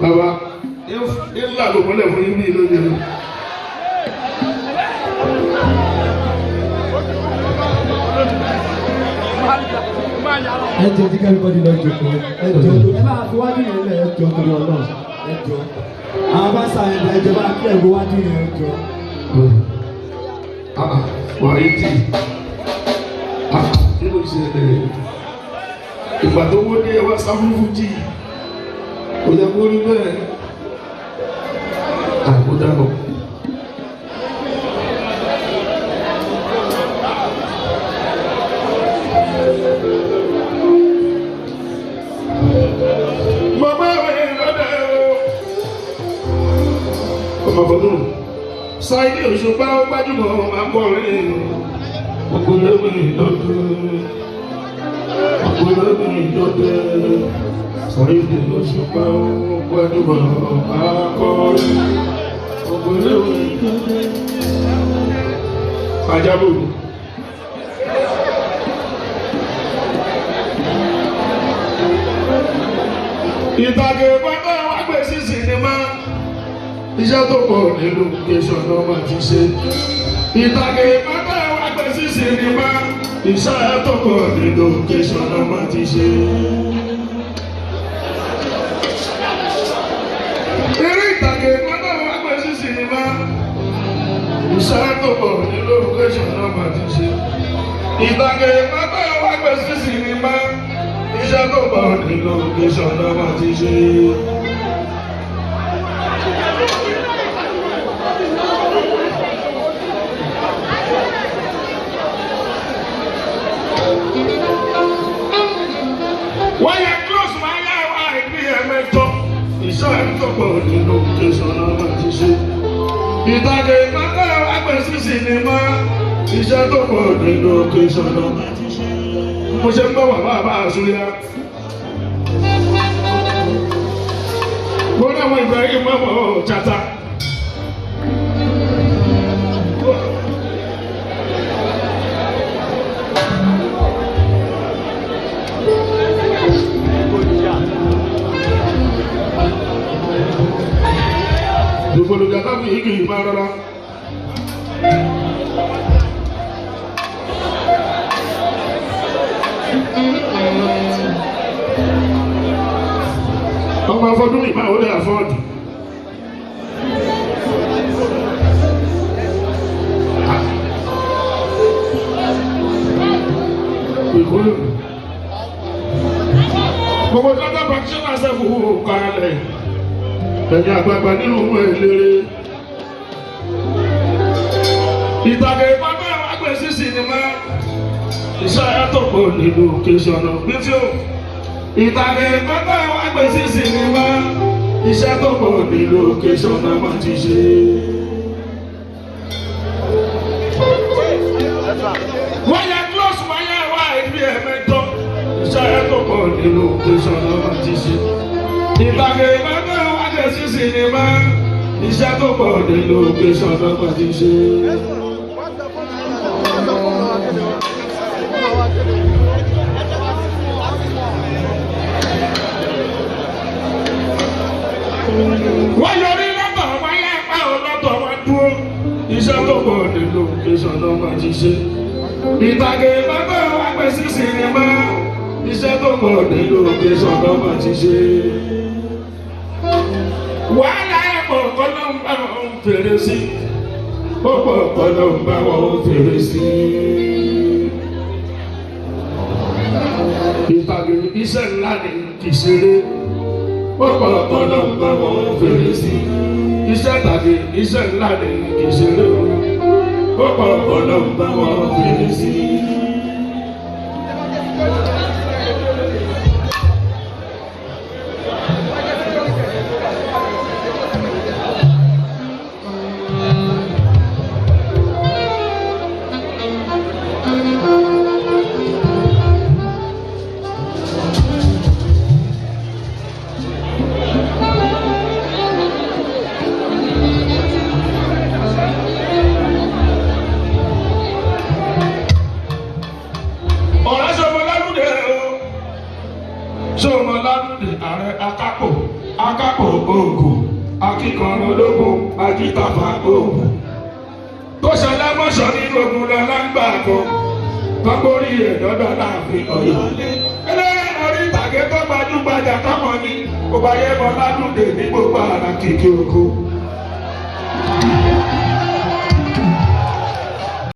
Bàbá ńlá ló mọ́lẹ̀ fún yín ní ìlú yìí. Ẹ jọ̀ọ́ tí everybody lọ jókòó. Ẹ jọ̀ọ́ ẹ máa fi wájú yẹn lẹ̀, ẹ jọ̀ọ́ torí Ọlọ́run. Ẹ jọ̀ọ́. Àwọn bá sàn ẹ jọ̀ọ́ bá kí ẹ̀rọ wájú yẹn, ẹ jọ̀ọ́. Wà á ti kí ló ṣẹlẹ̀? Ìgbà tó wó dé ẹ wá sáfúfú jì. Kò yẹ kó rí bẹ́ẹ̀. Àkódà bọ̀. Màmá mi lọ́dẹ̀ o. Ọmọ bọ̀dún. Sáyidì Òṣùpá ó gbajúmọ̀ akọrin. Ògbólógbìn lọ́dún. Ògbólógbìn lọ́dún. Sáyidì Òṣùpá ó gbajúmọ̀ akọrin. Ògbólógbìn lọ́dún. Ajábò. Ìtàgé pátá wá gbé sí sinimá. Iṣẹ́ tó pọ̀ nílùú tẹ̀sán náà máa ti ṣe. Ìtàgé pátá wá gbé sí sinimá. Iṣẹ́ tó pọ̀ nílùú tẹ̀sán náà máa ti ṣe. Eré ìtàgé pátá wá gbé sí sinimá. Iṣẹ́ tó pọ̀ nílùú tẹ̀sán náà máa ti ṣe. Ìtàgé pátá wá gbé sí sinimá. Iṣẹ́ tó pọ̀ nílùú tẹ̀sán náà máa ti ṣe. Wọ́n yẹ close máa yá wa ìbí ẹ̀mẹ́tọ́. Iṣẹ́ tó pọ̀ nínú tẹ̀sán náà máa ti ṣe. Ìtàgé pátá àgbẹ̀ sí sinimá. Iṣẹ́ tó pọ̀ nínú tẹ̀sán náà máa ti ṣe. Mo ṣe ń bọ̀ bàbá bá a sóyá. Mo ní àwọn Ibrahim mọ́mọ́ chata. Ìfọlùjà tábìlì yìí kì í máa rọra. Ọmọ afọdún mi máa wọlé àfọdù. Gbogbo data practitioner ṣe fún kalẹ̀. Ẹ̀yin àgbààgbà nínú ìlérè. Ìtàgé ìpamọ́ àgbẹ̀ sí sinimá. Iṣẹ́ tó pọ̀ nínú kẹsàn-án bífíò. Ìtàgé ìpamọ́ àgbẹ̀ sí sinimá. Iṣẹ́ tó pọ̀ nínú kẹsàn-án máa ti ṣe. Wọ́n yẹ close wọ́n yẹ wá ibi ẹ̀mẹ́tọ́. Iṣẹ́ tó pọ̀ nínú kẹsàn-án máa ti ṣe. Ìtàgé ìpamọ́ àgbẹ̀ sí sinimá. Iṣẹ́ tó pọ̀ nínú kẹsàn-án máa ti ṣe. Wọ́n yọrí lọ́tọ̀, wọ́n yẹ apá ọlọ́tọ̀, wọ́n dúró. Iṣẹ́ tó pọ̀ nínú tẹ̀sán náà máa ti ṣe. Ìtàgé bàbá wa pẹ̀ sí sinimá. Iṣẹ́ tó pọ̀ nínú tẹ̀sán náà máa ti ṣe. Wàhálà ẹ̀pọ̀ kọ́ ló ń bá wọn fèrè sí. Ó pọ̀ kọ́ ló ń bá wọn fèrè sí. Ìtàgé iṣẹ́ ńlá ni kì í ṣeré. Ó pọ̀ kọ́ ló ń bá wọn fèrè sí. Iṣẹ́ tàbí iṣẹ́ ńlá ni kì í ṣeré. Ó pọ̀ kọ́ ló ń bá wọn fèrè sí. ológun ajítàfà òògùn tó ṣẹlẹ̀ mọ́ṣọ́ nínú ogun lọ́la ń gbà kan tọ́gbórí ẹ̀dọ́dọ̀ láàfin Ọ̀yọ́. Eléré orí ìtàgé tó gbajúgbajà tọmọ ni gbogbo ayé mọ ládùúgbò ní gbogbo ara kìkì oko.